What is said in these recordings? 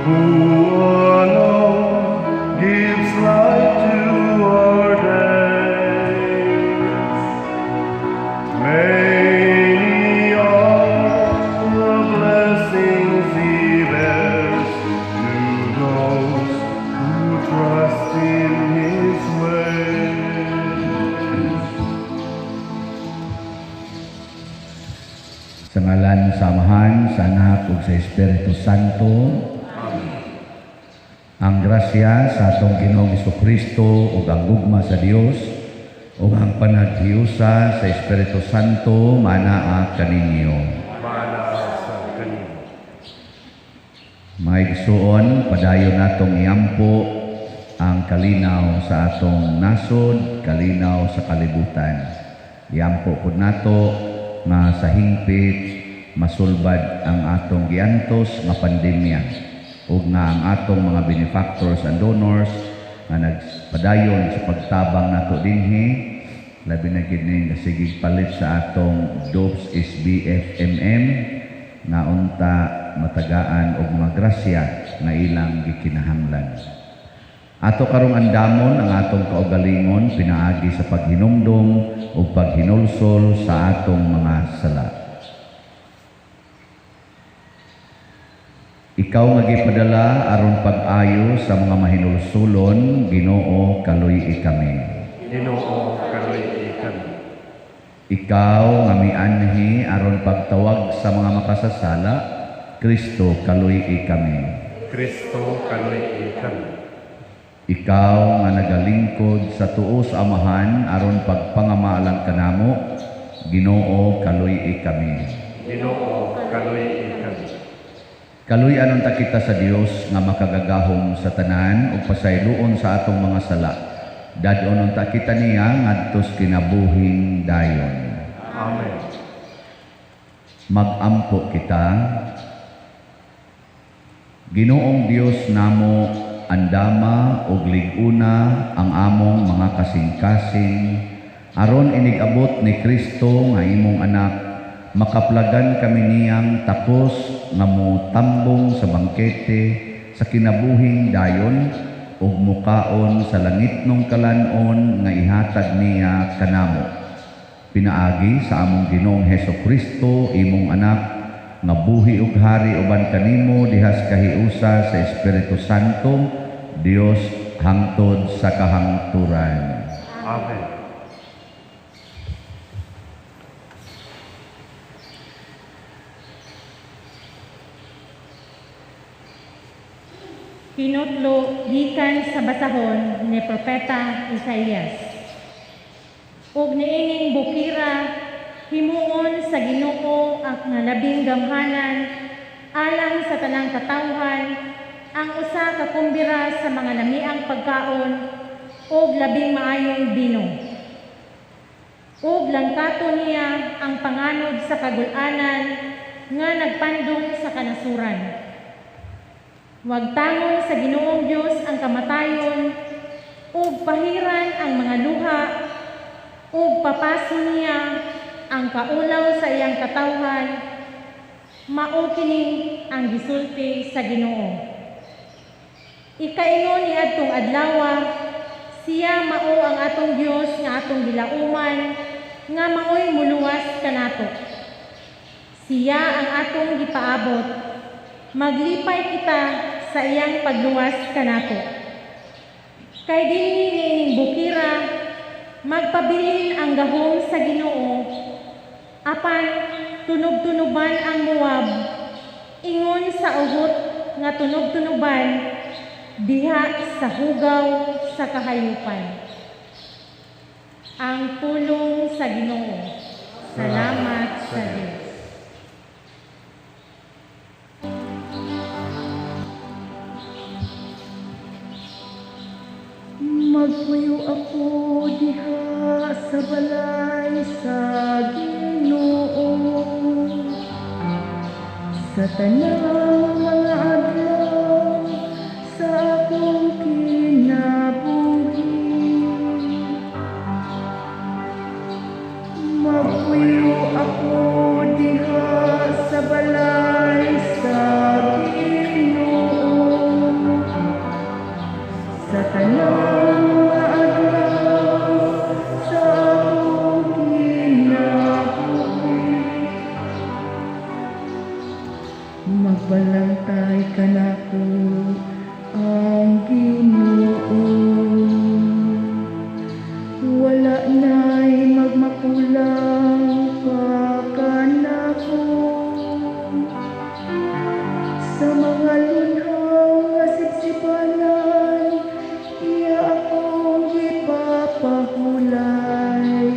Who alone gives light to our days. Many are the blessings He bears to those who trust in His ways. Sa ngalan sa Amahan, sa Anak ug sa Espiritu Santo. Ang grasya sa atong Ginoong Kristo ug ang gugma sa Dios ug ang panaghiusa sa Espiritu Santo manaa kaninyo. Maanaa sa kanimo. Mga igsuon, padayon natong iampo ang kalinaw sa atong nasod, kalinaw sa kalibutan. Iampo pud nato nga sa hingpit masulbad ang atong giantos nga pandemya ug nga ang atong mga benefactors and donors nga nagpadayon sa pagtabang nato dinhi, labi na gid ning sigig palit sa atong Dopes SBFMM, nga unta matagaan og mga grasya nga ilang gikinahanglan. Ato karong andamon ang atong kaugalingon pinaagi sa paghinumdom ug paghinulsol sa atong mga sala. Ikaw nga gipadala aron pag-ayo sa mga mahinulsulon, Ginoo, kaluy-i kami. Ginoo, kaluy-i kami. Ikaw nga mianhi aron pagtawag sa mga makasasala, Kristo, kaluy-i kami. Kristo, kaluy-i kami. Ikaw nga nagalingkod sa tuo sa Amahan aron pagpangamalang kanamo, Ginoo, kaluy-i kami. Ginoo, kaluy-i kami. Kaluy-an unta kita sa Dios nga makagagahom sa tanan ug pasayloon sa atong mga sala. Dad-on unta kita niya ngadtos kinabuhing dayon. Amen. Mag-ampo kita. Ginoong Dios namo, andama ug lig-una ang among mga kasing-kasing aron inig-abot ni Kristo nga imong anak, makaplagan kami niyang takos nga motambong sa bangkete sa kinabuhing dayon ug mukaon sa langitnong kalan-on nga ihatag niya kanamo. Pinaagi sa among Ginoong Heso Kristo, imong anak, nga buhi ug hari uban kanimo dihas kahiusa sa Espiritu Santo, Dios hangtod sa kahangturan. Amen. Hinutlo gikan sa basahon ni Propeta Isaías. Ug niining bukira himuon sa Ginoo ang nga labing gamhanan alang sa tanang katawhan, ang usa ka kumbira sa mga lamiang pagkaon ug labing maayong bino. Ug langkato niya ang panganod sa kagul-anan nga nagpandong sa kanasuran. Wagtangon sa Ginoong Dios ang kamatayon, ug pahiran ang mga luha, ug papaso niya ang kaulaw sa iyang katawhan, mao kini ang gisulti sa Ginoo. Ikaingon ni adtong adlawa, siya mao ang atong Dios nga atong gilauman, nga maoy muluwas kanato. Siya ang atong gipaabot, maglipay kita sa iyang pagluwas kanato. Kay dinhi niining bukira, magpabilin ang gahom sa Ginoo, apan tunog-tunuban ang Moab, ingon sa uhot nga tunog-tunuban, diha sa hugaw sa kahayupan. Ang pulong sa Ginoo. Salamat sa Dios. Magpuyo ako diha sa balay sa Ginoo, sa tanang mga adlaw sa akong kinabuhi. Magpuyo ako diha sa balay sa Ginoo, kanako ang Ginoo. Wala na'y magmakulang pa kanako sa mga lunhaw nga sipsipanan, iya akong gipapahulay.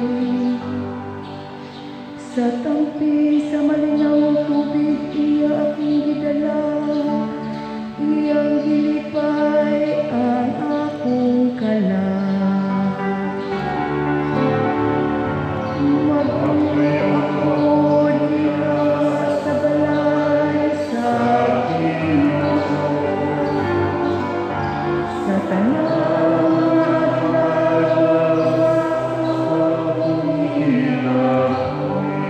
Sa tampi sa malinawang tubig, iya akong gidala, iyang gilipay ang akong kalag. Magpuyo ako diha sa balay sa Ginoo sa tanang mga adlaw sa akong kinabuhi.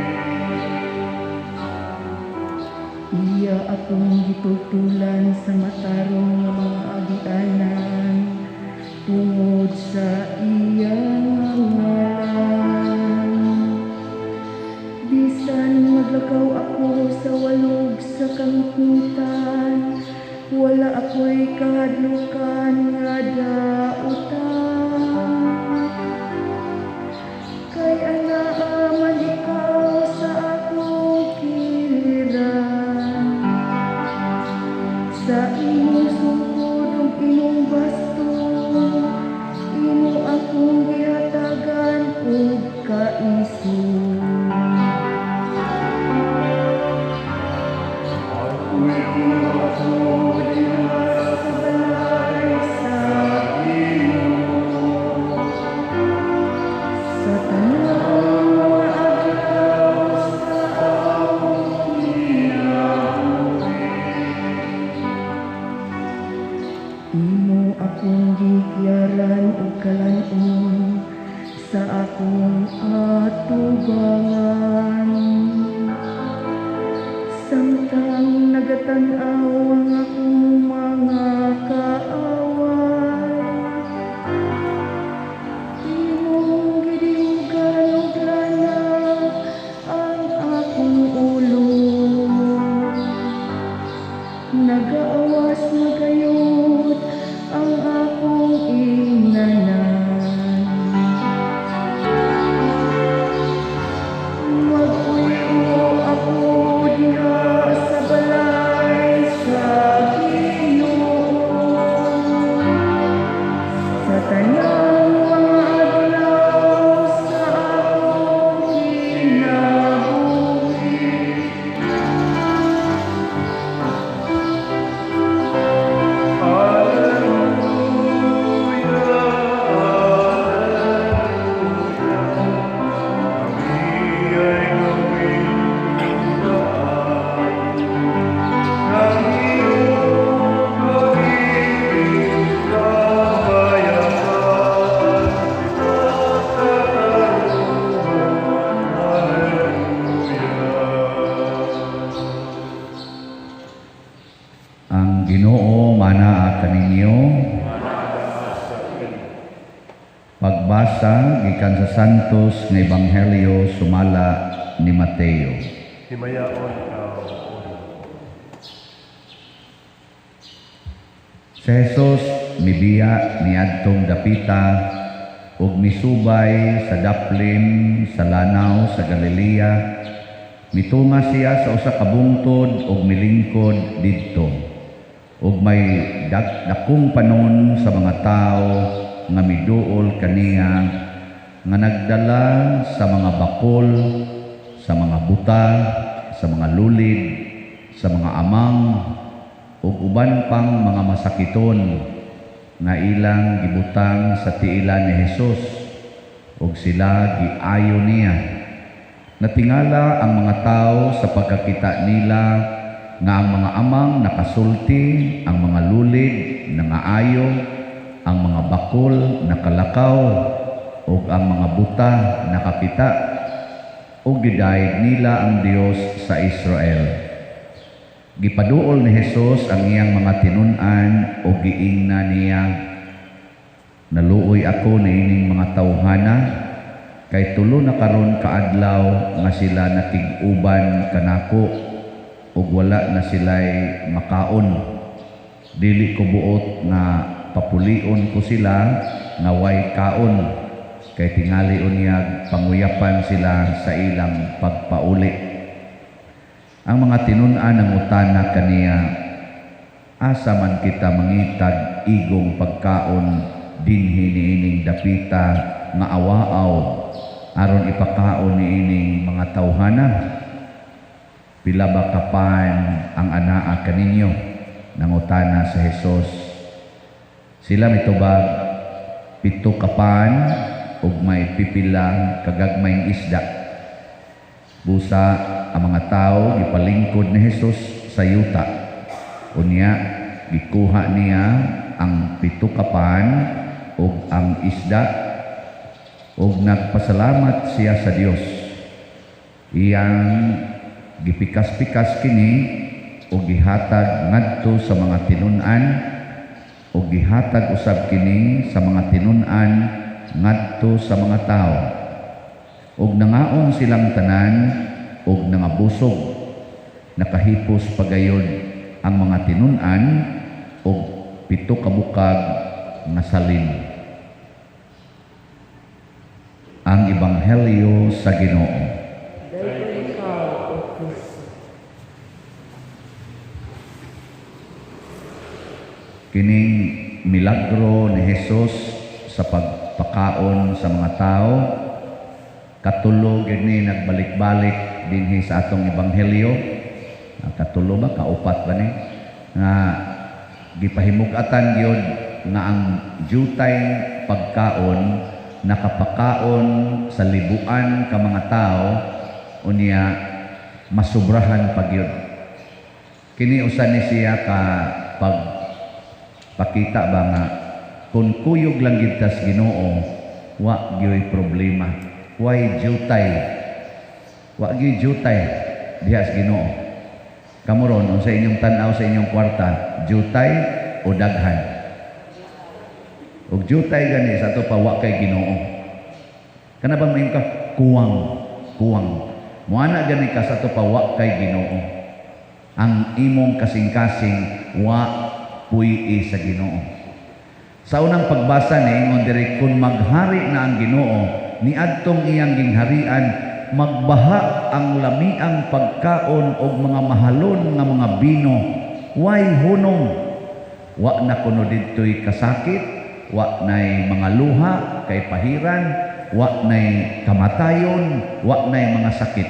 Iya akong gitultulan sa matarong nga mga agianan tungod sa iyang ngalan. Bisan maglakaw ako sa walog sa kahutnutan, wala ako'y kahadlukan nga dautan. Kay anaa man ikaw sa akong kiliran. Sa imong sungkod ug imong baston, imo akong gihatagan og kaisog. Magpuyo ako diha sa balay sa Ginoo sa tanang mga adlaw sa akong kinabuhi. Imo akong gigiyaran og kalan-on sa akong atubangan. Samtang nagatan-aw ang akong mga kaaway, imong gidihugan og lana ang akong ulo. Nagaawas na gayud ang akong ingnanan. Magpuyo ako diha sa balay sa Ginoo sa tanang mga adlaw sa akong kinabuhi. Alleluia, Alleluia. Kami ay gawing daan ng iyong magiging kapayapaan at katarungan. Alleluia. Ang Ginoo manaa kaninyo. Pagbasa gikan sa Santos nga Ebanghelyo sumala ni Mateo. Himayaon ikaw, O Ginoo. Si Jesus mibiya niadtong dapita ug misubay sa daplin sa lanaw sa Galilea. Mitunga siya sa usa ka bungtod ug milingkod didto. Ug may dakong panon sa mga tawo nga miduol kaniya nga nagdala sa mga bakol, sa mga buta, sa mga lulid, sa mga amang ug uban pang mga masakiton nga ilang gibutang sa tiilan ni Hesus ug sila giayo niya. Natingala ang mga tao sa pagkakita nila nga ang mga amang nakasulti, ang mga lulid nangaayo, ang mga bakol nakalakaw, ug ang mga buta nakakita, ug gidayeg nila ang Dios sa Israel. Gipaduol ni Hesus ang iyang mga tinun-an ug giingna niya, "Naluoy ako niining mga tawhana kay tulo na karon kaadlaw nga sila nakig-uban kanako ug wala na sila'y makaon. Dili ko buot nga papulion ko sila nga way kaon, kay tingali unyag panguyapan sila sa ilang pagpauli." Ang mga tinun-an nangutana kaniya, "Asa man kita mangitag igong pagkaon dinhi niining dapita nga awaaw aron ipakaon niining mga tawhana?" "Pila ba ka pan ang anaa kaninyo?" nangutana si Jesus. Sila mitubag, "7 ka pan ug may pipila kagagmayng isda." Busa ang mga tawo gipalingkod ni Jesus sa yuta. Unya gikuha niya ang 7 ka pan ug ang isda ug nagpasalamat siya sa Dios. Iyang gipikas-pikas kini ug gihatag ngadto sa mga tinun-an, ug gihatag usab kini sa mga tinun-an ngadto sa mga tawo. Ug nangaon silang tanan ug nangabusog. Nakahipos pagayon ang mga tinun-an og 7 ka bukag nga salin. Ang Ebanghelyo sa Ginoo. Dayon ikaw, O Kristo. Kining milagro ni Jesus sa pagpakaon sa mga tao, katulo gyud ni nagbalik-balik dinhi sa atong ebanghelyo. Katulo ba, kaupat ba ni nga gipahimug-atan gyud nga ang jutay pagkaon nakapakaon sa libuan ka mga tao, unya masubrahan pa gyud. Kini usa ni siya ka pagpakita ba nga kung kuyog lang gid tas Ginoo, wa gyoy problema, way jutay, wa gyoy jutay diha sa Ginoo. Kamo ron, unsa inyong tan-aw sa inyong kwarta, jutay o daghan? Og jutay gani sa ato pa, wa kay Ginoo. Kana bang mayon ka kuwang, kuwang. Moana gani ka sa ato pa, wa kay Ginoo. Ang imong kasing-kasing wa puy-i sa Ginoo. Sa unang pagbasa ni ingon diri, kun maghari na ang Ginoo niadtong iyang gingharian, magbaha ang lamiang pagkaon og mga mahalon nga mga bino, way hunong. Wa na kuno didtoy kasakit, wa nay mga luha kay pahiran, wa nay kamatayon, wa nay mga sakit.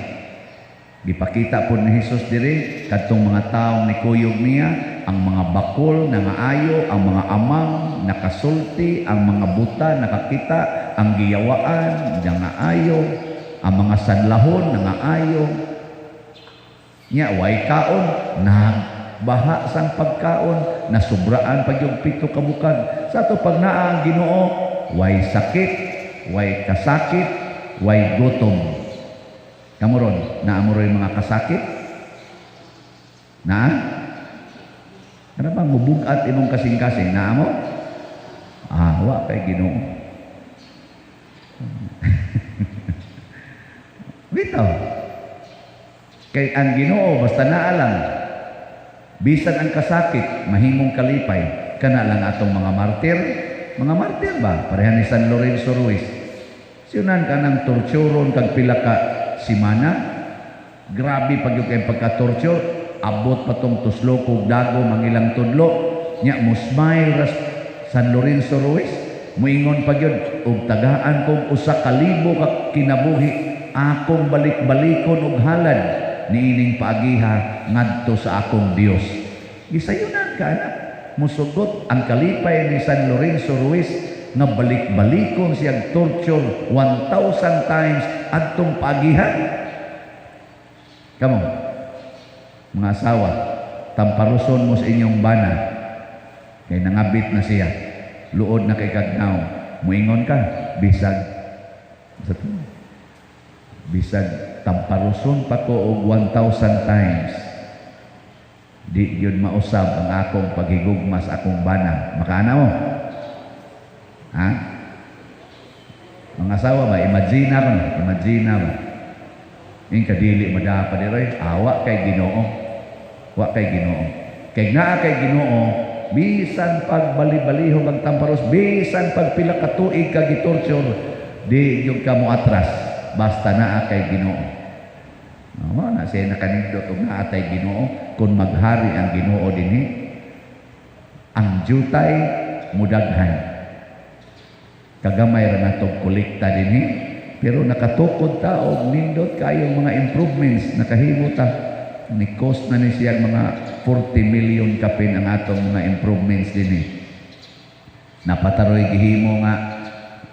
Gipakita po ni Jesus diri kadtong mga taong nikuyog niya, ang mga bakol nangaayo, ang mga amang nakasulti, ang mga buta nakakita, ang giyawaan nangaayo, ang mga sanlahon nangaayo. Nya way kaon, nagbaha sang pagkaon, nasubraan pag yung 7 ka bukag. Sa ato pag naa ang Ginoo, way sakit, way kasakit, way gutom. Kamo ron, naa mo ron mga kasakit? Naa? Kana bang mubugat imong kasing-kasing? Naa mo? Wa kay Ginoo. Bitaw. Kay ang Ginoo basta naa lang, bisan ang kasakit mahimong kalipay. Kana lang atong mga martir. Mga martir ba? Pareha ni San Lorenzo Ruiz. Siyunan ka ng torturon kag pila ka simana. Grabe pag yung kay pagka-torture, abot pa tong tuslok ug dagom ang ilang tudlo. Nya mo smile ras San Lorenzo Ruiz, muingon pa gyud, og tagaan kog 1,000 ka kinabuhi, akong balik-balikon og halad niining paagiha ngadto sa akong Dios. Gisayunan ka anak, musugot ang kalipay ni San Lorenzo Ruiz nga balik-balikon siyang torture 1,000 times adtong paagiha. Kamo, mga asawa, tamparuson mo sa inyong bana kay nangabit na siya, luod na kay kagnaw, muingon ka, bisag sa to, bisag tamparuson pa ko og 1,000 times, di gyud mausab ang akong paghigugma sa akong bana. Makaana mo? Ha? Mga asawa ba, imagine ba? Imagine ba? Yung kadili madapa diroy, awa kay Ginoo. Wa kay Ginoo. Kay naa kay Ginoo, Bisan pag bali-balihog ang tamparos, bisan pag pila ka tuig ka gitorture, di gyud ka mo atras basta naa kay Ginoo. No, na siya nakanindot og naa tay Ginoo. Kung maghari ang Ginoo dinhi, ang jutay mudaghan. Kagamay ra natog kolekta dinhi, pero nakatukod ta og nindot kayong mga improvements nakahimo ta. Ni cost na ni siya mga 40 million kapin ang atong mga improvements dinhi. Napataroy gihimo nga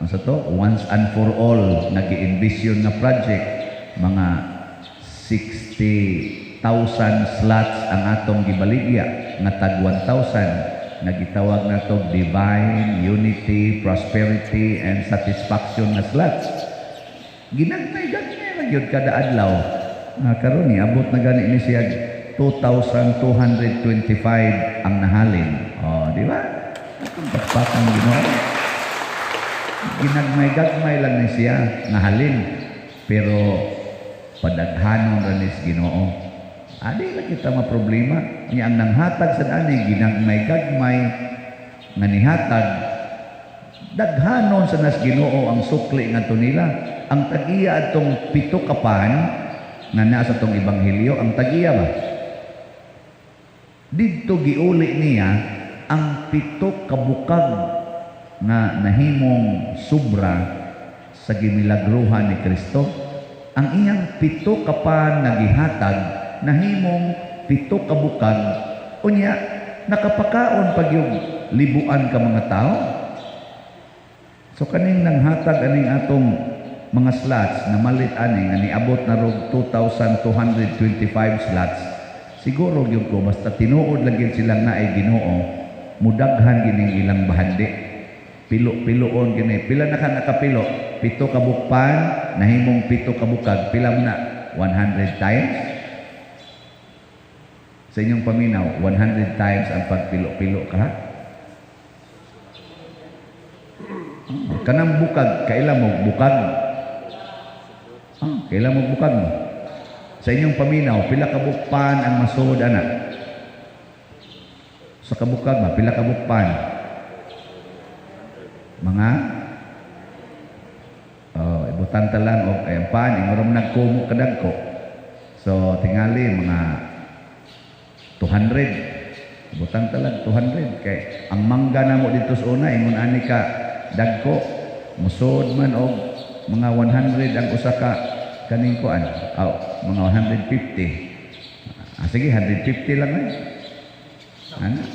unsa to, once and for all, nagi-envision nga project, mga 60,000 slots ang atong gibaligya nga tag 1,000, nagitawag nato Divine Unity, Prosperity and Satisfaction na slots. Ginagmay-gagmay ra gyud kada adlaw. Nga karon ni abot na gani ni siya 2,225 ang nahalin. Oh, di ba? Atong pakpakan Ginoo. Ginagmay-gagmay lang ni siya nahalin. Pero padaghanon ra ni Ginoo. Adi lang kita maproblema. Nya ang nanghatag sa ani ginagmay-gagmay nga nihatag, daghanon sa nas Ginoo ang sukli ngadto nila. Ang tag-iya atong pito ka pan nga naa sa tong ebanghelyo, ang tag-iya ba? Didto giuli niya ang pito ka bukag nga nahimong sobra sa gimilagruhan ni Kristo. Ang iyang pito ka pan nga gihatag nahimong pito ka bukag, unya nakapakaon pag yung libuan ka mga tao. So kaning nanghatag aning atong mga slots na malit ani nga niabot na rog 2,225 slots, siguro gyud ko basta tinuod lang gyud silang naay Ginoo, mudaghan gining ilang bahandi. Pilo-piloon gini. Pila na ka nakapilo? Pito ka bukpan, nahimong pito ka bukag. Pila mo na? 100 times? Sa inyong paminaw, 100 times ang pagpilo-pilo ka, ha? Kanang bukag, kaila mo bukag? Kaila mo bukag mo? Sa inyong paminaw, pila ka bukpan ang masuod ana? Sa kabukag ba, pila ka bukpan? Mga oh, ibutan ta lang og ay pan ingorom nagkumo kadagko. So tingali mga 200. Ibutan ta lang 200 kay ang mangga namo dito sa una ingon ani ka dagko, musod man og mga 100 ang usa ka kaning kuan. Oh, mga 150. Sige, 150 lang eh. Ana?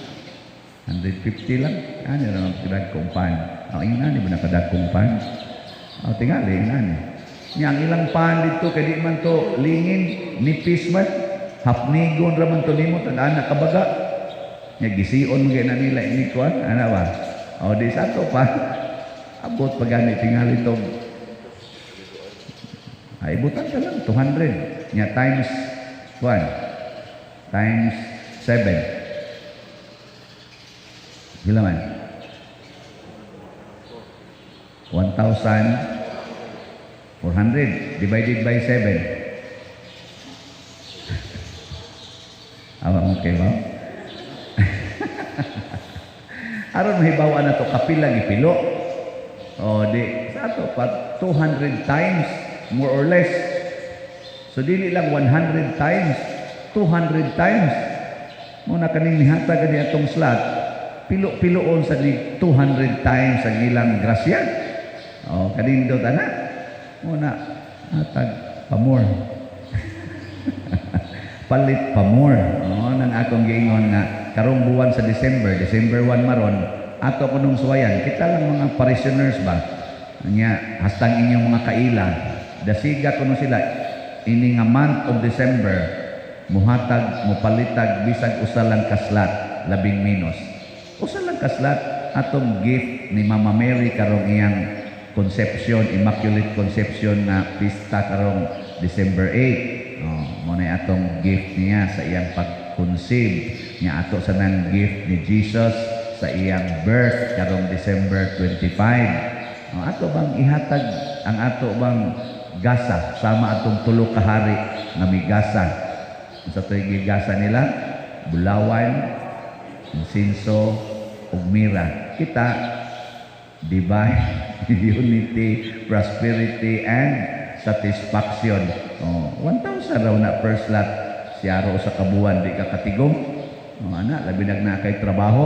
150 lang. Ano ra ang kadagkong pan? Oh, ingon ani ba nakadagkong pan? Oh, tingali ingon ani. Nya ang ilang pan dito kay di man to lingin, nipis man. Hapnigon ra man to nimo tag ana kabaga. Nya gision man kay na nila ini kuan, ana ba? Oh, di sa ato pa. Abot pa gani tingali to. Ay, butan ka lang 200. Nya times 1 times 7. Pila man? 1,400 divided by 7. Awa mo kay ba? Aron mahibaw-an na to kapila gipilo. O di sa ato pa 200 times more or less. So dili lang 100 times, 200 times. Muna kaning nihatag ani atong slot, pilo-piloon sa di 200 times ang ilang grasya. O kanindot ana. Muna hatag pa more. Palit pa more. O nang akong giingon nga karong buwan sa December, December 1 maron, ato kunong suwayan, kita lang mga parishioners ba? Nya hastang inyong mga kaila, dasiga kuno sila ini nga month of December, muhatag, mupalitag bisag usa lang ka slot, labing minus. Usa lang ka slot atong gift ni Mama Mary karong iyang conception, Immaculate Conception nga pista karong December 8. Oh, mo na atong gift niya sa iyang pag-conceive, niya ato sa nang gift ni Jesus sa iyang birth karong December 25. Oh, ato bang ihatag ang ato bang gasa sama atong tulo ka hari nga migasa. Sa to'y gigasa nila, bulawan, Insinso ug mira. Kita, divine unity, prosperity and satisfaction. Oh, 1,000 raw na per slot. Siyaro sa kabuan, di ka katigom. Oh, ana, labi nag kay trabaho.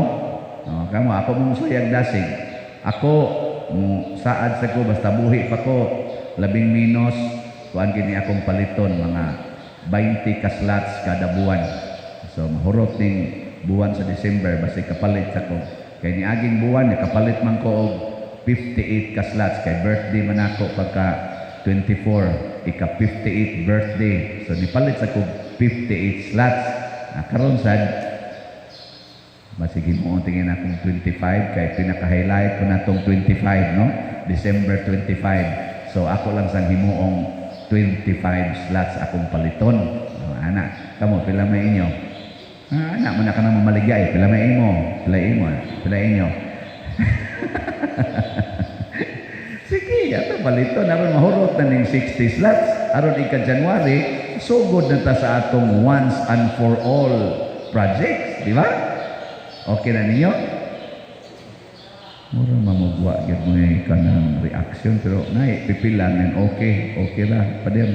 Oh, kamo ako mong sayag dasig. Ako mo saad sa ko basta buhi pa ko, labing minos kuan kini akong paliton, mga 20 ka slots kada buwan. So mahurot ning buwan sa December basta kapalit sa ko. Kay niaging buwan nakapalit man ko og 58 ka slots kay birthday man ako pagka 24, ika 58 birthday. So nipalit sa ko 58 slots. Ah, karon sad basig mo tingin akong 25 kay pinaka-highlight ko na tong 25, no, December 25. So ako lang sang himuong 25 slots akong paliton. Oh, ana, kamo, pila may inyo? Ah, ana mo na ka nang mamaligay. Pila may imo? Pila imo? Pila inyo? Sige, ato paliton aron mahurot na ning 60 slots aron ika January sugod na ta sa atong once and for all projects, di ba? Okay na ninyo? Mura mamugwa gyud mo kanang reaction, pero nay pipila nang okay, okay ra pader.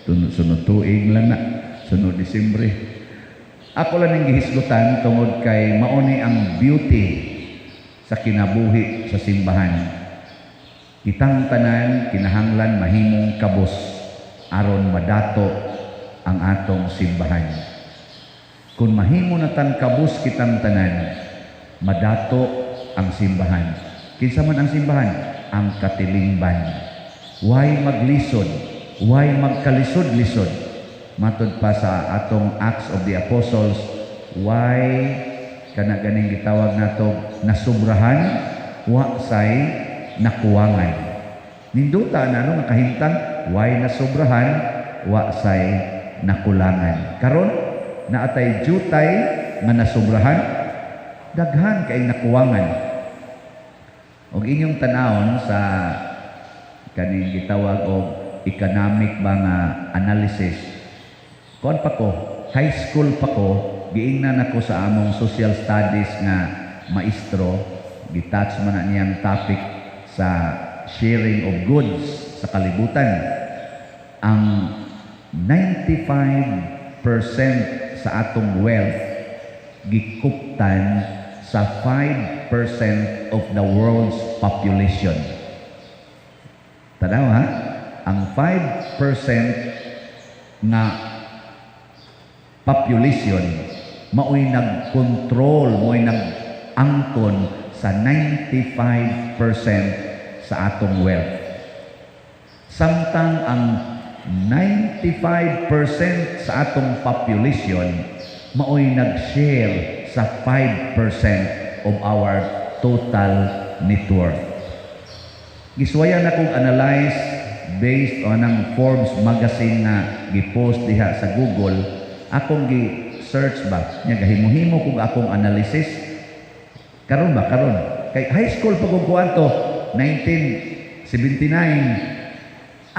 Sunod, sunod tuig lang na, sunod Disyembre. Ako lang ning gihisgutan tungod kay mauni ang beauty sa kinabuhi sa simbahan. Kitang tanan kinahanglan mahimong kabus aron madato ang atong simbahan. Kung mahimo na tang kabus kitang tanan, madato ang simbahan. Kinsa man ang simbahan? Ang katilingban. Why maglisod? Why magkalisod-lisod? Matod pa sa atong Acts of the Apostles, why kana ganing gitawag nato nasubrahan, wa say nakuwangan. Ninduta na no nga kahimtang, why nasubrahan, wa say nakulangan. Karon naatay jutay nga nasubrahan, daghan kay nakuwangan. Og inyong tanawon sa kaning gitawag og economic ba nga analysis. Kuan pa ko, high school pa ko, giingnan ako sa among social studies nga maestro, gitouch man na niyang topic sa sharing of goods sa kalibutan. Ang 95% sa atong wealth gikuptan sa 5% of the world's population. Tanaw ha? Ang 5% nga population mao'y nag-control, mao'y nag-angkon sa 95% sa atong wealth. Samtang ang 95% sa atong population mao'y nag-share sa 5% of our total net worth. Giswayan na kong analyze based on ang Forbes magazine nga gi-post diha sa Google. Akong gi-search ba nya, gahimo-himo kog akong analysis karon ba, karon kay high school pa kog kuan to, 1979.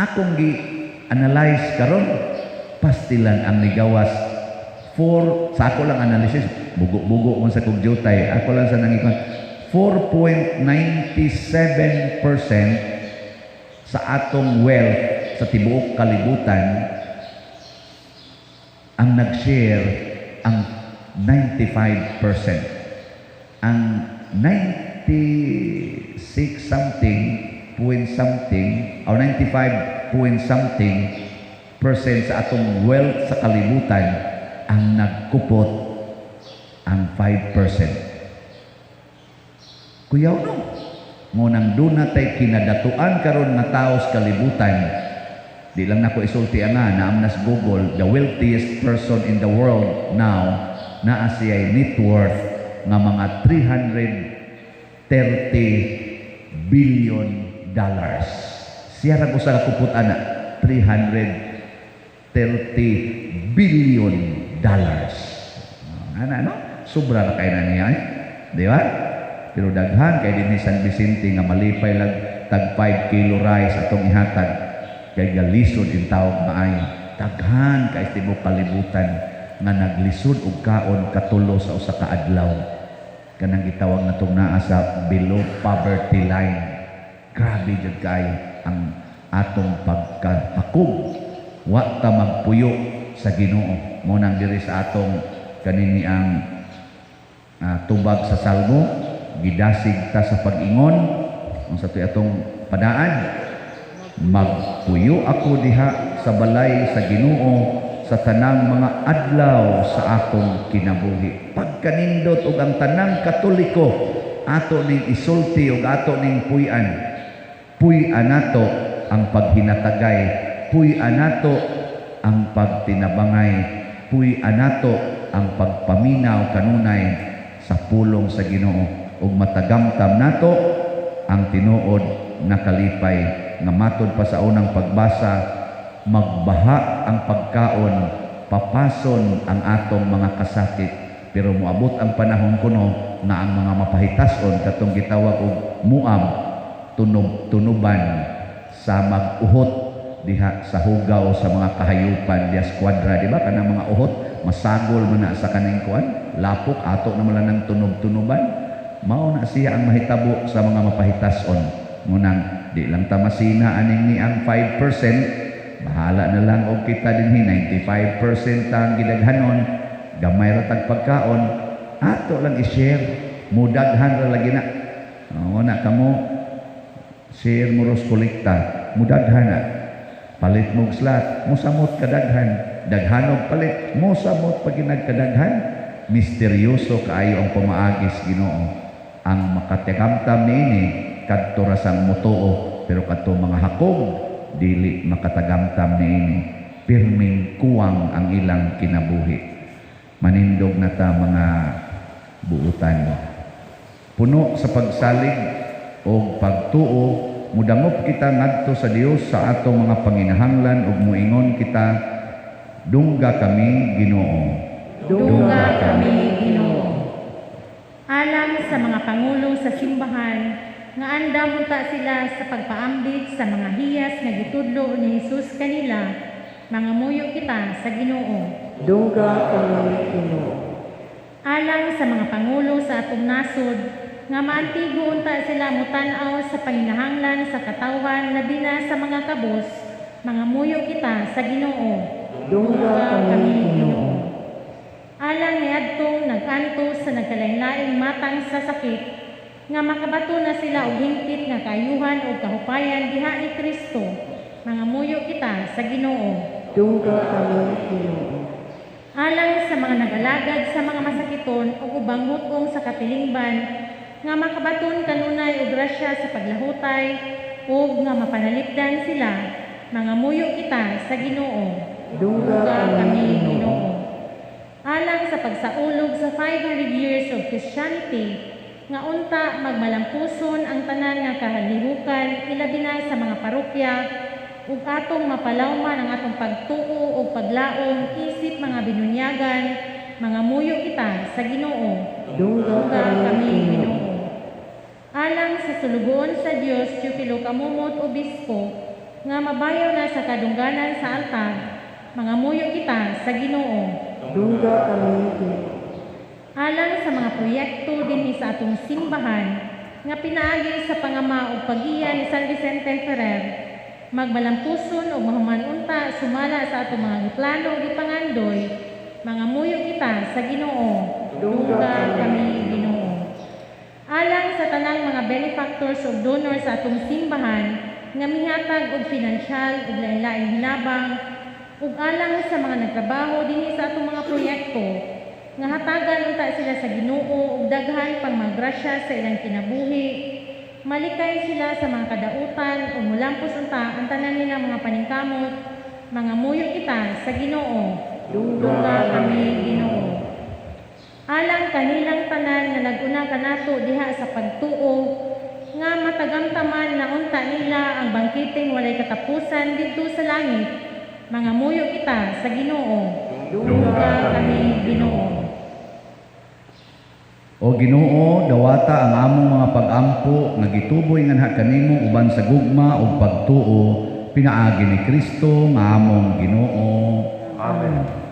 Akong gi-analyze karon, pastilan ang nigawas 4 sa ako lang analysis, bugo-bugo man sa kog jutay, ako lang sa nangikon, 4.97% sa atong wealth sa tibuok kalibutan ang nag-share ang 95%. Ang 96 something point something or 95 point something percent sa atong wealth sa kalibutan ang nagkupot ang 5%. Kuyaw no? Mo nang duna tay kinadatuan karon nga tao sa kalibutan. Di lang nako isulti nga naam nas Google, the wealthiest person in the world now, naa siya'y net worth nga mga $330 billion. Siya ra usa ka kupot ana, $330 billion. Ana no? Sobra na kay na niya eh. Di ba? Pero daghan kay dinhi San Vicente nga malipay lang tag 5 kilo rice atong ihatag kay galisod in tawag maayo. Daghan kay tibuok kalibutan nga naglisod og kaon katulo sa usa ka adlaw. Kanang gitawag natong naa sa below poverty line. Grabe jud kaayo ang atong pagkahakog. Wa ta magpuyo sa Ginoo. Mao nang diri sa atong kanini ang tubag sa Salmo, gidasig ta sa pag-ingon unsa to'y atong padaan, "Magpuyo ako diha sa balay sa Ginoo sa tanang mga adlaw sa akong kinabuhi." Pagkanindot og ang tanang Katoliko ato ning isulti ug ato ning puy-an. Puy-an nato ang paghinatagay, puy-an nato ang pagtinabangay, puy-an nato ang pagpaminaw kanunay sa pulong sa Ginoo ug matagamtam nato ang tinuod na kalipay nga matod pa sa unang pagbasa, magbaha ang pagkaon, papason ang atong mga kasakit, pero moabot ang panahon kuno nga ang mga mapahitason, katong gitawag og Moab, tunob tunuban sa mag-uhot diha sa hugaw sa mga kahayupan diha sa kwadra. Di ba kanang mga uhot masagol man na sa kaning kuan, lapok ato na man ng tunob-tunuban? Mao na siya ang mahitabo sa mga mapahitason. Ngunang di lang ta masina aning ni ang 5%, bahala na lang og kita dinhi 95% ang gidaghanon, gamay ra tag pagkaon, ato lang i-share, mudaghan ra lagi na. O na kamo share mo ros kolekta, mudaghan na. Palit mo og slot, mosamot kadaghan. Daghanog palit, mosamot pag ginagkadaghan. Misteryoso kaayo ang pamaagis Ginoo. Ang makatagamtam niini kadto ra sang mutuo, pero kadto mga hakog dili makatagamtam niini. Pirming kuwang ang ilang kinabuhi. Manindog na ta, mga buutan. Puno sa pagsalig o pagtuo, mudangop kita ngadto sa Dios sa atong mga panginahanglan ug muingon kita, "Dungga kami, Ginoo." Dungga kami, Ginoo. Alang sa mga pangulo sa simbahan nga andam unta sila sa pagpaambit sa mga hiyas nga gitudlo ni Jesus kanila, mangamuyo kita sa Ginoo. Dungga kami, Ginoo. Alang sa mga pangulo sa atong nasod nga maantigo unta sila mutan-aw sa panginahanglan sa katawhan, labi na sa mga kabos, mangamuyo kita sa Ginoo. Dungga kami, Ginoo. Alang niadtong nag-antos sa nagkalain-laing matang sa sakit nga makabato na sila og hingpit nga kaayuhan ug kahupayan diha ni Kristo, mangamuyo kita sa Ginoo. Dungga kami, Ginoo. Alang sa mga nag-alagad sa mga masakiton ug ubang hut-ong sa katilingban nga makabaton kanunay og grasya sa paglahutay ug nga mapanalipdan sila, mangamuyo kita sa Ginoo. Dungga kami, Ginoo. Alang sa pagsaulog sa 500 years of Christianity nga unta magmalampuson ang tanan nga kahalihukan, ilabi na sa mga parokya, ug atong mapalawman ang atong pagtuo ug paglaom isip mga binunyagan, mangamuyo kita sa Ginoo. Dungga kami, Ginoo. Alang sa sulugoon sa Dios Teofilo Camomot, Obispo, nga mabayaw na sa kadungganan sa altar, mangamuyo kita sa Ginoo. Dungga kami, Ginoo. Alang sa mga proyekto dinhi sa atong simbahan nga pinaagi sa pangama ug pag-iya ni San Vicente Ferrer, magmalampuson ug mahuman unta sumala sa atong mga giplano ug gipangandoy, mangamuyo kita sa Ginoo. Dungga kami, Ginoo. Alang sa tanang mga benefactors ug donors sa atong simbahan nga mihatag og pinansyal ug lain-laing hinabang, ug alang sa mga nagtrabaho dinhi sa atong mga proyekto nga hatagan unta sila sa Ginoo og daghan pang mga grasya sa ilang kinabuhi, malikay sila sa mga kadautan ug mulampos unta ang tanan nilang mga paningkamot, mangamuyo kita sa Ginoo. Dungga kami, Ginoo. Alang kanilang tanan nga nag-una kanato diha sa pagtuo nga matagamtaman na unta nila ang bangkiteng walay katapusan didto sa langit, mangamuyo kita sa Ginoo. Dungga kami, Ginoo. O Ginoo, dawata ang among mga pag-ampo nga gituboy nganha kanimo uban sa gugma ug pagtuo pinaagi ni Kristo nga among Ginoo. Amen.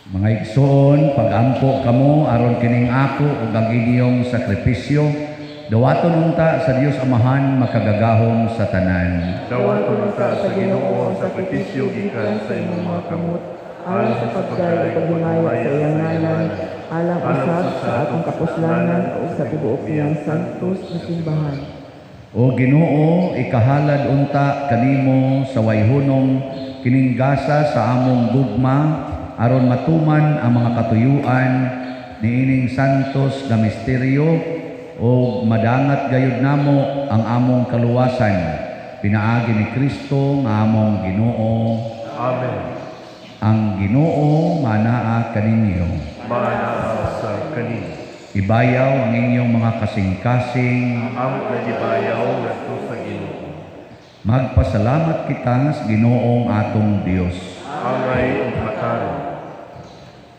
Mga igsoon, pag-ampo kamo aron kining ako ug ang inyong sakripisyo, dawaton unta sa Dios Amahan makagagahom sa tanan. Dawaton unta sa Ginoo ang sakripisyo gikan sa imong mga kamot, Alang sa pagdayeg ug paghimaya sa iyang ngalan, alang usab sa atong kapuslanan ug sa tibuok niyang santos nga simbahan. O Ginoo, ikahalad unta kanimo sa wayhunong kining gasa sa among gugma aron matuman ang mga katuyuan niining santos nga misteryo ug madangat gayud namo ang among kaluwasan pinaagi ni Kristo nga among Ginoo. Amen. Ang Ginoo manaa kaninyo. Maanaa sa kanimo. Ibayaw ang inyong mga kasing-kasing. Amo na gibayaw ngadto sa Ginoo. Magpasalamat kita sa Ginoong atong Dios. Angay ug matarong.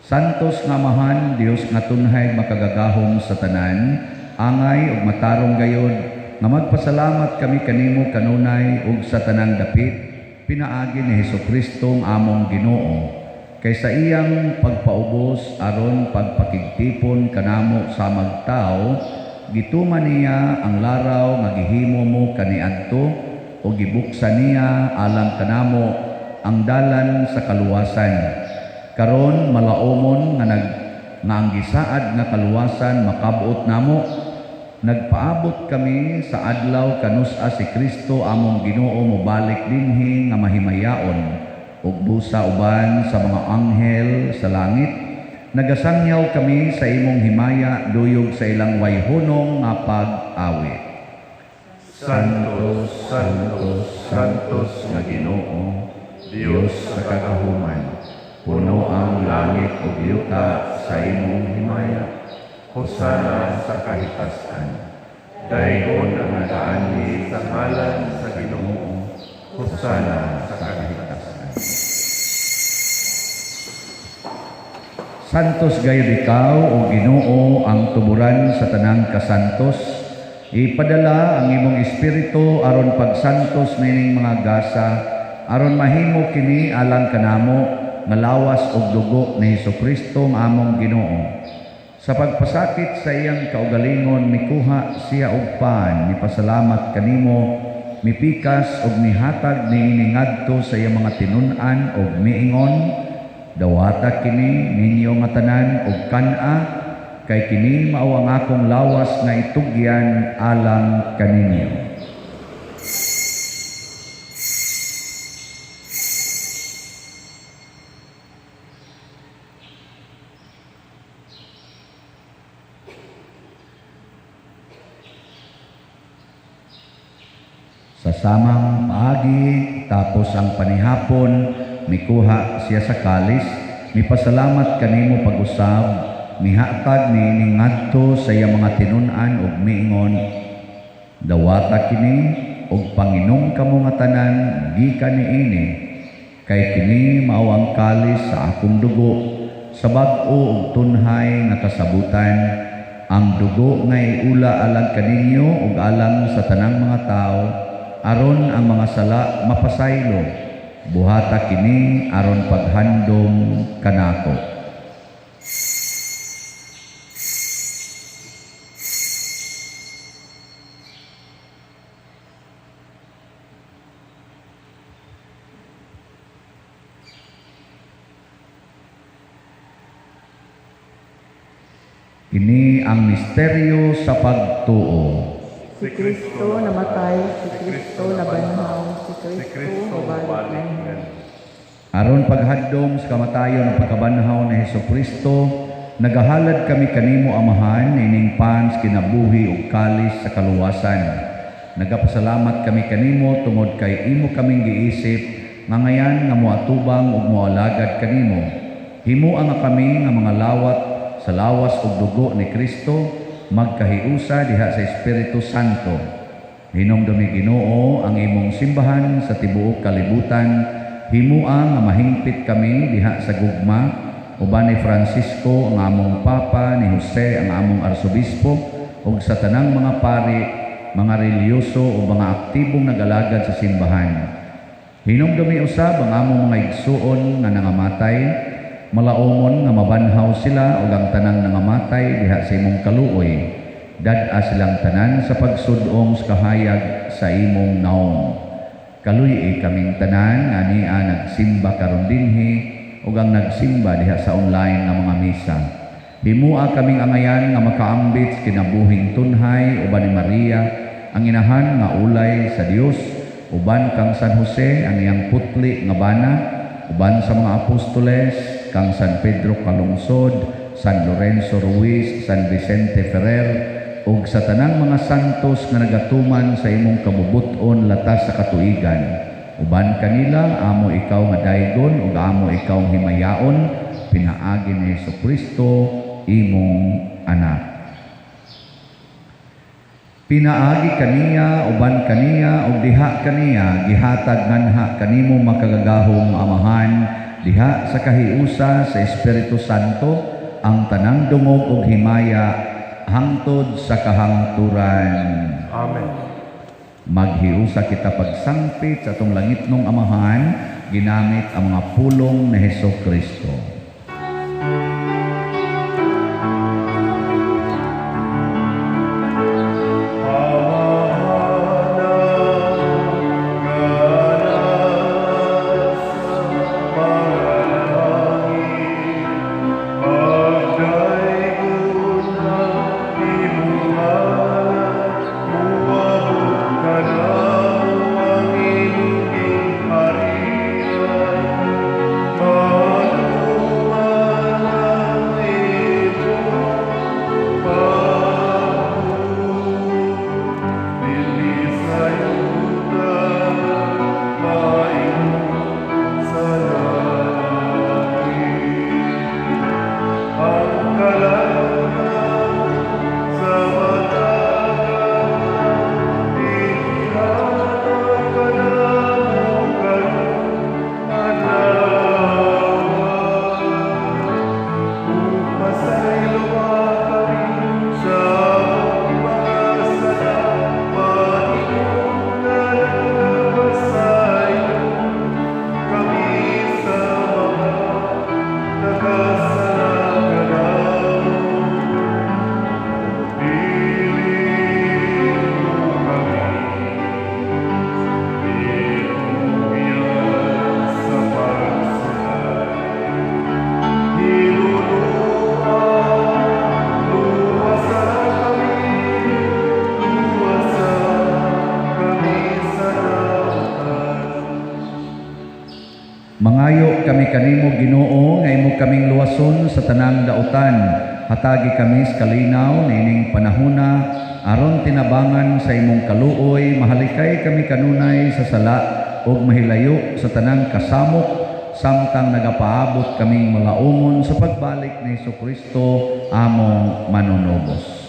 Santos nga Amahan, Dios nga tunhay makagagahom sa tanan, angay ug matarong gayod nga magpasalamat kami kanimo kanunay ug sa tanang dapit pinaagi ni Hesukristo ang among Ginoo. Kay sa iyang pagpaubos aron pagpakigtipon kanamo sa magtao, gituman niya ang laraw nga gihimo mo kaniadto o gibuksan niya alang kanamo ang dalan sa kaluwasan. Karon malaumon nga ang gisaad nga kaluwasan makabot namo. Nagpaabot kami sa adlaw kanus-a si Kristo among Ginoo mobalik dinhi nga mahimayaon ug busa uban sa mga anghel sa langit. Nagasangyaw kami sa imong himaya duyog sa ilang wayhunong nga pag-awi. Santos, Santos, Santos nga Ginoo, Dios sa kagahuman, puno ang langit ug yuta sa imong himaya. Hosana sa kahitasan. Daygon ang nagaanhi sa ngalan sa Ginoo. Hosana sa kahitasan. Santos gayud ikaw o Ginoo ang tuburan sa tanang kasantos. Ipadala ang imong espiritu aron pagsantos nining mga gasa, aron mahimo kini alang kanamo nga lawas ug dugo ni Hesukristo nga among Ginoo. Sa pagpasakit sa iyang kaugalingon mikuha siya og pan, mipasalamat kanimo, mipikas ug mihatag niini ngadto sa iyang mga tinun-an ug miingon, dawata kini ninyo nga tanan ug kan-a, kay kini mao ang akong lawas nga itugyan alang kaninyo. Sa samang paagi, tapos ang panihapon, mikuha siya sa kalis, mipasalamat kanimo pag-usab, mihatag niini ngadto sa iyang mga tinun-an ug miingon, dawata kini ug panginom kamo nga tanan gikan niini, kay kini mao ang kalis sa akong dugo, sa bag-o ug tunhay nga kasabutan, ang dugo nga iula alang kaninyo ug alang sa tanang mga tawo, aron ang mga sala mapasaylo. Buhata kini aron paghandom kanako. Kini ang misteryo sa pagtuo. Si Kristo namatay, si Kristo nabanhaw, si Si Kristo Kristo mobalik mobalik nganhi. nganhi. Aron paghadlom sa kamatayon ug pagkabanhaw ni Hesukristo, nagahalad kami kanimo Amahan ining pan sa kinabuhi ug kalis sa kaluwasan. Nagapasalamat kami kanimo tungod kay imo kaming giisip nga ngayan nga moatubang ug moalagad kanimo. Himoa nga kami nga mga lawat sa lawas ug dugo ni Kristo, magkahiusa diha sa Espiritu Santo. Hinumdumi Ginoo ang imong simbahan sa tibuok kalibutan, himoa nga mahingpit kami diha sa gugma uban ni Francisco ang among Papa, ni Jose ang among Arsobispo, ug sa tanang mga pari, mga relihiyoso ug mga aktibong nag-alagad sa simbahan. Hinumdumi usab ang among mga igsuon nga nangamatay, Malaumon nga mabanhaw sila ug ang tanang nangamatay diha sa imong kaluoy. Dad-a silang tanan sa pagsudong sa kahayag sa imong naong. Kaluy-i kaming tanan nga ania nagsimba karon dinhi ug ang nagsimba diha sa online nga mga misa. Himua kaming angayan nga makaambit sa kinabuhing tunhay uban ni Maria, ang inahan nga ulay sa Dios, uban kang San Jose ang iyang putli nga bana, uban sa mga apostoles, kang San Pedro Calungsod, San Lorenzo Ruiz, San Vicente Ferrer, ug sa tanang mga santos nga nagatuman sa imong kabubut-on latas sa katuigan. Uban kanila, amo ikaw nga daygon ug amo ikaw himayaon, pinaagi ni Hesus Kristo imong anak. Pinaagi kaniya, uban kaniya, ug diha kaniya, gihatag nganha kanimo makagagahom Amahan, diha sa kahiusa sa Espiritu Santo, ang tanang dungog ug himaya hangtod sa kahangturan. Amen. Maghiusa kita pagsangpit sa atong langitnong Amahan, ginamit ang mga pulong ni Hesus Kristo. Mangayo kami kanimo, Ginoo, nga imo kaming luwason sa tanang dautan. Hatagi kami sa kalinaw niining panahona aron tinabangan sa imong kaluoy, mahalikay kami kanunay sa sala ug mahilayo sa tanang kasamok samtang nagapaabot kaming malaumon sa pagbalik ni Hesukristo among manunubos.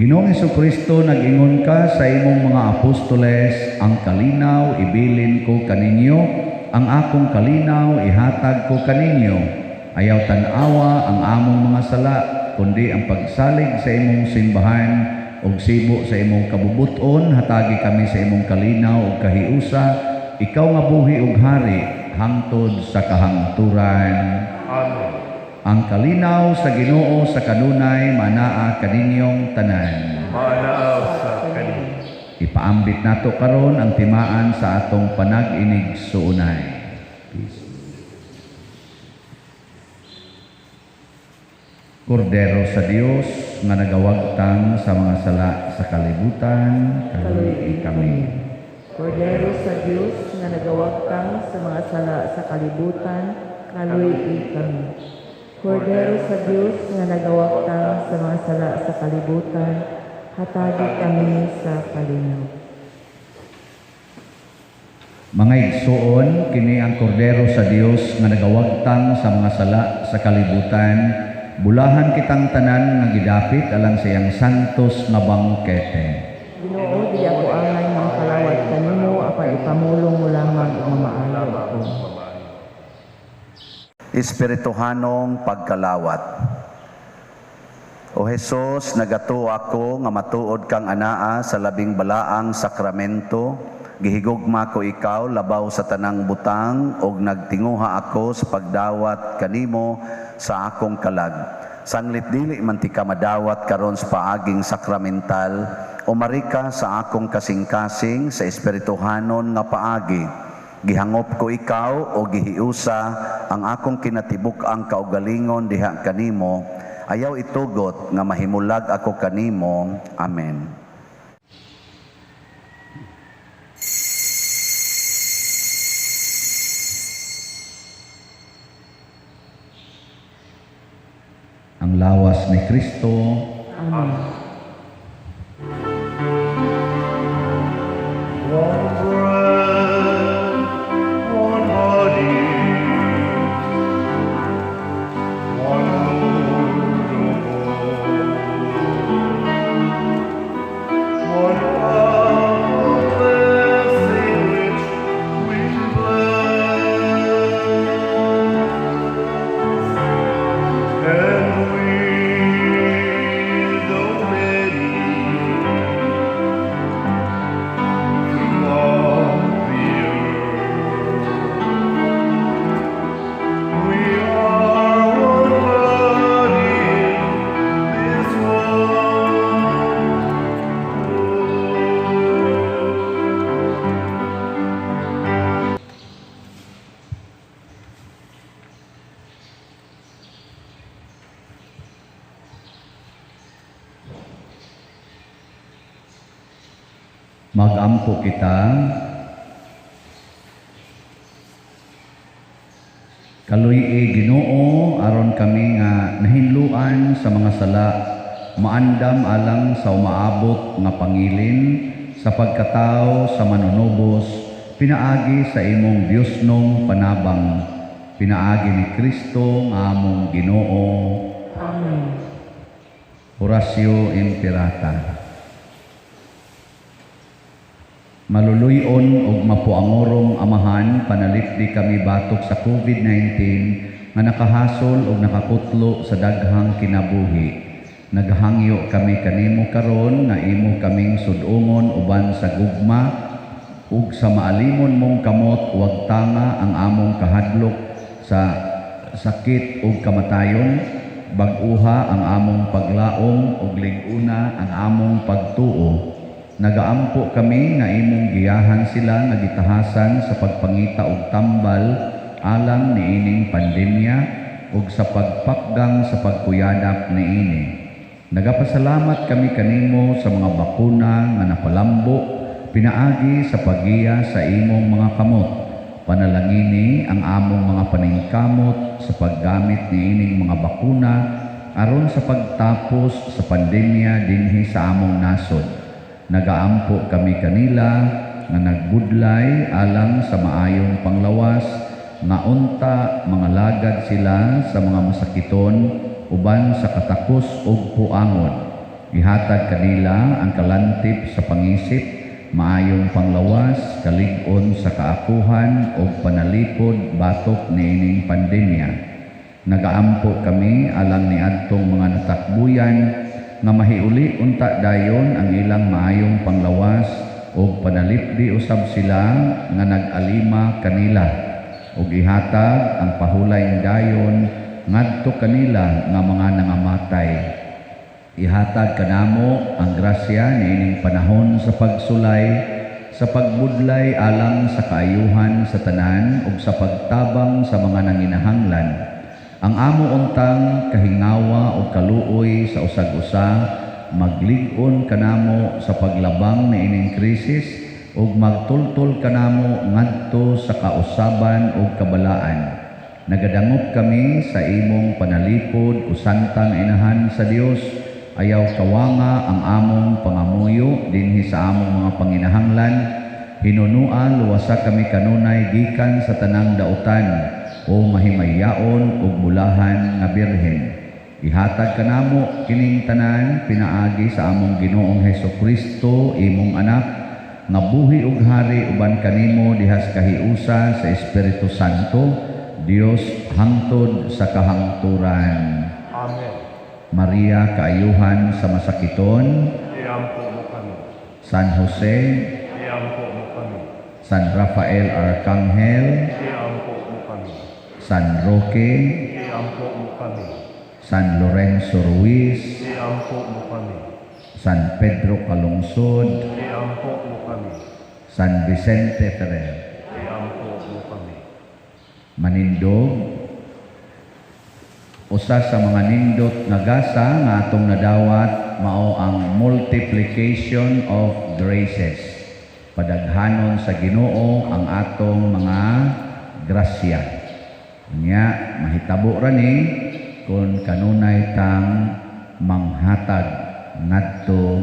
Ginoong Hesukristo, nag-ingon ka sa imong mga apostoles, "Ang kalinaw ibilin ko kaninyo, ang akong kalinaw ihatag ko kaninyo. Ayaw tan-awa ang among mga sala, kundi ang pagsalig sa imong simbahan ug sibo sa imong kabubuton, hatagi kami sa imong kalinaw ug kahiusa, ikaw nga buhi ug hari hangtod sa kahangturan." Amen. Ang kalinaw sa Ginoo sa kanunay manaa kaninyong tanan. Manaa sa kanin. Ipaambit nato karon ang timaan sa atong panag-inig-suunay. Peace. Kordero sa Dios nga nagawagtang sa mga sala sa kalibutan, kaluy kami. Kordero sa Dios nga nagawagtang sa mga sala sa kalibutan, kaluy kami. Kordero sa Dios nga nagawagtang sa mga sala sa kalibutan, hatagi kami sa kalinaw. Mga igsoon, kini ang kordero sa Dios nga nagawagtang sa mga sala sa kalibutan. Bulahan kitang tanan nga gidapit alang sa iyang santos nga bangkete. Ginoo, dili ako angay nga makalawat kanimo, apan ipamulong mo lamang ug mamaayo ako. Espirituhanong pagkalawat. O Hesus, nagatuo ako nga matuod kang anaa sa labing balaang sakramento. Gihigugma ko ikaw labaw sa tanang butang ug nagtinguha ako sa pagdawat kanimo sa akong kalag. Sanglit dili man ti ka madawat karon sa paaging sakramental, umari ka sa akong kasing-kasing sa espirituhanon nga paagi. Gihangop ko ikaw o gihiusa ang akong kinatibuk-ang kaugalingon diha kanimo. Ayaw itugot nga mahimulag ako kanimo. Amen. Ang lawas ni Kristo. Amen. One bread, one body, one Lord of all, one cup of blessing which we bless, and we, though many, throughout the earth, we are one body in this one Lord. Magampo kita. Kaluy-i Ginoo aron kami nga nahinluan sa mga sala, maandam alang sa umaabot nga pangilin sa pagkatao sa manunubos, pinaagi sa imong Diyosnong panabang, pinaagi ni Kristo nga among Ginoo. Amen. Oratio Imperata. Maluluyon og mapuangorong Amahan, panalipdi kami batok sa COVID-19 nga nakahasol og nakakutlo sa daghang kinabuhi. Naghangyo kami kanimo karon nga imo kaming sudungon uban sa gugma ug sa maalimon mong kamot, wag tanga ang among kahadlok sa sakit ug kamatayon. Bag-uha ang among paglaom ug lig-una ang among pagtuo. Nagaampo kami nga imong giyahan sila nga gitahasan sa pagpangita og tambal alang niining pandemya ug sa pagpakgang sa pagkuyanap niini. Nagapasalamat kami kanimo sa mga bakuna nga napalambo pinaagi sa paggiya sa imong mga kamot. Panalangini ang among mga paningkamot sa paggamit niining mga bakuna aron sa pagtapos sa pandemya dinhi sa among nasod. Nagaampo kami kanila nga nagbudlay alang sa maayong panglawas, nga unta mga lagad sila sa mga masakiton uban sa katakos ug puangon. Gihatag kanila ang kalantip sa pangisip, maayong panglawas, kalig-on sa kaakuhan ug panalipod batok niining pandemya. Nagaampo kami alang niadtong mga natakbuyan nga mahiuli unta dayon ang ilang maayong panglawas ug panalipdi usab sila nga nag-alima kanila, ug ihatag ang pahulay dayon ngadto kanila nga mga nangamatay. Ihatag kanamo ang grasya niining panahon sa pagsulay, sa pagbudlay alang sa kaayuhan sa tanan ug sa pagtabang sa mga nanginahanglan. Ang amo untang kahingawa o kaluoy sa usag-usa maglig-on kanamo sa paglabang niining krisis ug magtultol kanamo ngadto sa kausaban ug kabalaan. Nagadangop kami sa imong panalipod o santang inahan sa Dios. Ayaw kawanga ang among pangamuyo dinhi sa among mga panginahanglan. Hinunua luwasa kami kanunay gikan sa tanang dautan o mahimayaon ug bulahan nga birhen. Ihatag kanamo kining tanan pinaagi sa among Ginoong Hesus Kristo, imong anak, nga buhi ug hari uban kanimo diha sa kahiusa sa Espiritu Santo, Dios hangtod sa kahangturan. Amen. Maria, kaayuhan sa masakiton, Iampo mo kami. San Jose, Iampo mo kami. San Rafael Arcangel, Iampo mo kami. San Roque, Iampo mo kami. San Lorenzo Ruiz, Iampo mo kami. San Pedro Calungsod, Iampo mo kami. San Vicente Ferrer. Iampo mo kami. Manindog, usa sa mga nindot nga gasa nga atong nadawat mao ang multiplication of graces. Padaghanon sa Ginoo ang atong mga grasya. Nya mahitabo ra ni kung kanunay tang manghatag ngadto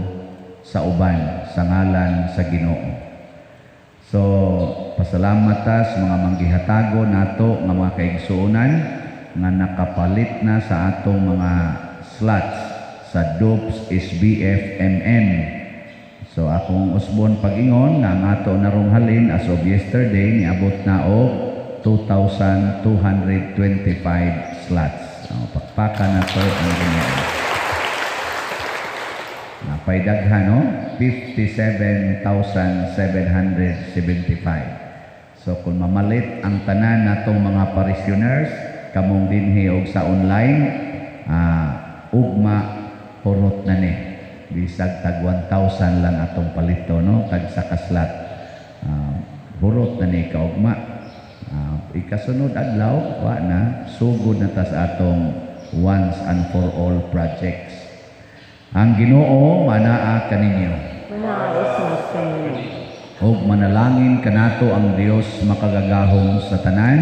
sa uban sa ngalan sa Ginoo. So, pasalamat ta sa mga manggihatago nato nga mga kaigsuonan nga nakapalit na sa atong mga slots sa DOPS SBF MN. So, akong usbon pag-ingon nga ang ato narong halin as of yesterday niabot na og 2,225 slots. So, pakpakan nato ang Ginoo. Napay daghan, no? 57,775. So kung mamalit ang tanan natong mga parishioners, kamong dinhi og sa online, ugma hurot na ni. Bisag tag 1,000 lang atong palito, no? Tag sa ka-slot. Hurot na ni kaugma. Ikasunod adlaw, wa na, sugod na ta sa atong once and for all projects. Ang Ginoo manaa kaninyo. Manaa usab kanimo. Ug manalangin kanato ang Dios makagagahom sa tanan,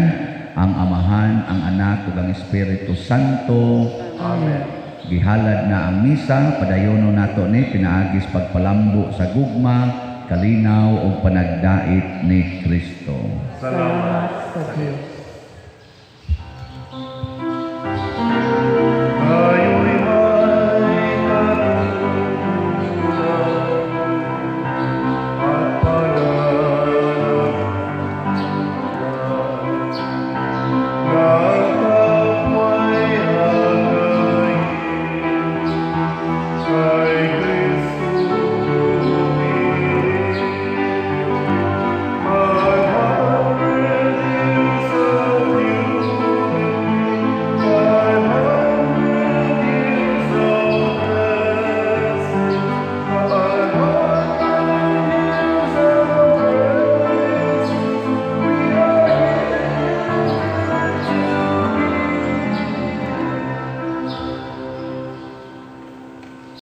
ang Amahan, ang Anak ug ang Espiritu Santo. Amen. Gihalad na ang misa, padayono nato ni pinaagi sa pagpalambo sa gugma, kalinaw ug panagdait ni Kristo. Salamat sa Dios.